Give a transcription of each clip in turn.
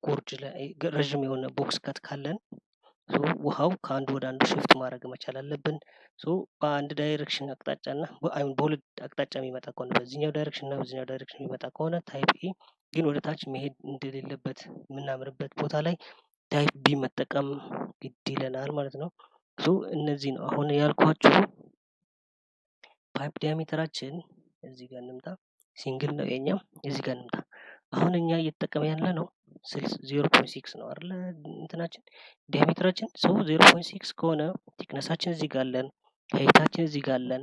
gorge ላይ ረዥም የሆነ box cut ካለን ውሃው ከአንዱ ወደ አንዱ shift ማድረግ መቻል አለብን። So በአንድ direction አቅጣጫ እና በሁለት አቅጣጫ የሚመጣ ከሆነ፣ በዚህኛው direction እና በዚህኛው direction የሚመጣ ከሆነ type A፣ ግን ወደ ታች መሄድ እንደሌለበት የምናምንበት ቦታ ላይ type B መጠቀም ግድ ይለናል ማለት ነው። So እነዚህ ነው አሁን ያልኳችሁ። Pipe diameter ኣችን እዚህ ጋር እንምጣ። Single ነው የኛው። እዚህ ጋር እንምጣ። አሁን እኛ እየተጠቀመ ያለ ነው 0.6 ነው አይደለ? እንትናችን diameter ኣችን so 0.6 ከሆነ thickness ኣችን እዚህ ጋር አለን፣ height ኣችን እዚህ ጋር አለን።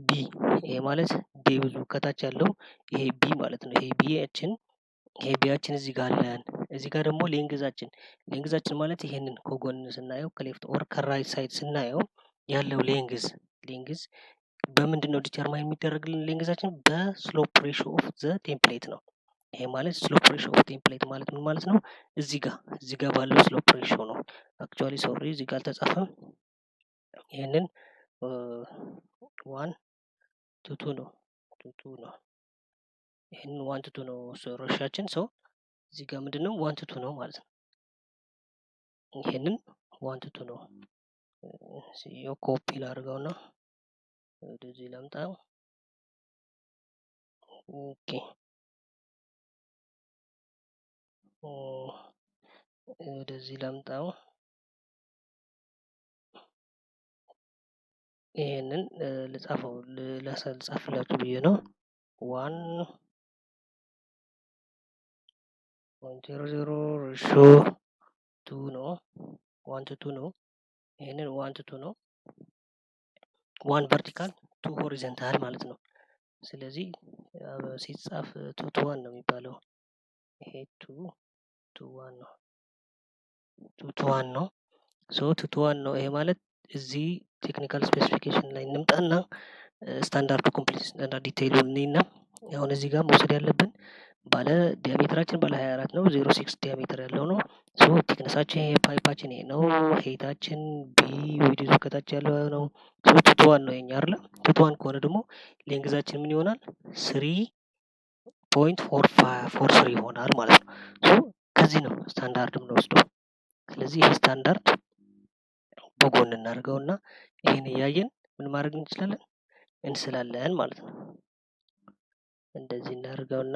B ይሄ ማለት depth ኡ ከታች ያለው ይሄ B ማለት ነው። ይሄ B ያችን እዚህ ጋር አለን። እዚህ ጋር ደግሞ length ኣችን ማለት ይሄንን ከጎን ስናየው፣ ከ left or ከ right side ስናየው ያለው length በምንድን ነው determine የሚደረግልን? Length ኣችን በ slope ratio of the template ነው። ይሄ ማለት slope ratio of template ማለት ምን ማለት ነው? እዚህ ጋር ባለው slope ratio ነው። Actually, sorry፣ እዚህ ጋር አልተጻፈም። ይሄንን 1 to 2 ነው፣ to two ነው። ይሄንን 1 to 2 ነው ratio ኣችን። So እዚህ ጋር ምንድን ነው? 1 to 2 ነው ማለት ነው። ይሄንን 1 to 2 ነው። ኮፒ ላድርገውና ወደዚህ ላምጣው። Okay፣ ወደዚህ ላምጣው። ይሄንን ልጻፈው፣ ልጻፍላችሁ ብዬ ነው። 1.00 ratio two ነው። 1 to 2 ነው። ይሄንን 1 to 2 ነው። One vertical, two horizontal ማለት ነው። ስለዚህ ሲጻፍ 2 to 1 ነው የሚባለው። ይሄ 2 to 1 ነው። 2 to 1 ነው። So 2 to 1 ነው። ይሄ ማለት እዚህ technical specification ላይ እንምጣና standard ኡ፣ complete standard detail ኡ እንይና አሁን እዚህ ጋር መውሰድ ያለብን ባለ diameter ኣችን ባለ 24 ነው። 06 diameter ያለው ነው። So thickness ኣችን ይሄ pipe ኣችን ይሄ ነው። Height ኣችን B width ኡ ከታች ያለው ነው። So 2 to 1 ነው የኛ አይደለ? 2 to 1 ከሆነ ደግሞ length ኣችን ምን ይሆናል? 3.443 ይሆናል ማለት ነው። So ከዚህ ነው ስታንዳርድ የምንወስደው። ስለዚህ ይሄ ስታንዳርድ በጎን እናደርገውና ይሄን እያየን ምን ማድረግ እንችላለን? እንስላለን ማለት ነው። እንደዚህ እናደርገውና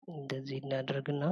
እንደዚህ እናደርግና